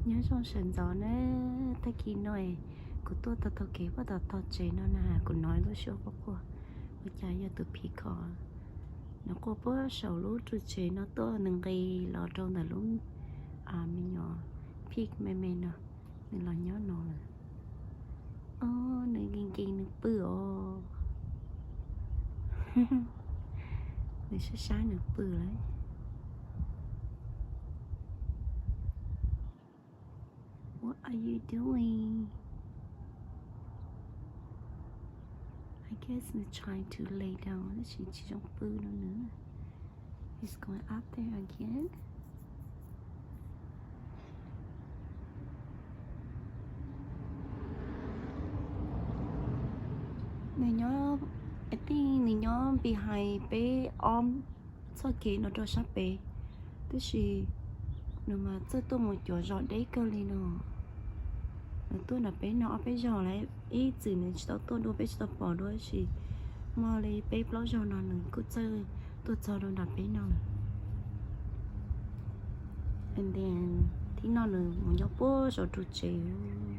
Nyob zoo sawv ntxov na, tag kis no kuv tuaj tau taug kev puag tom tog tsev no na, kuv hnov lub suab quaj quaj, ua cas yog tus peacock. Nws quaj puag saum lub ru tsev no tuaj, nws nqis los rau ntawm lub me nyuam pig me me no, nws los nyob no lawm. Ob, nws nkees nkees nws pw os. Nws saib saib nws pw lawm. What are you doing? I guess they're trying to lay down. Tab sis tsis zoo pw no nws. He's going up there again. Nws nyob, I think nws nyob behind peb ob txoj kev no rau sab pem, tab sis nws mas txawj tuaj mus cuav zos deb kawg li no. Nws tuaj nram peb no ob peb zaug lawm, ib txwm nws tsis tau tuaj dua, peb tsis tau pom dua, tab sis muaj li peb plaub zaug no nws kuj txawj tuaj txog rau nram peb no lawm. And then thib no nws mus nyob puag saum ru tsev.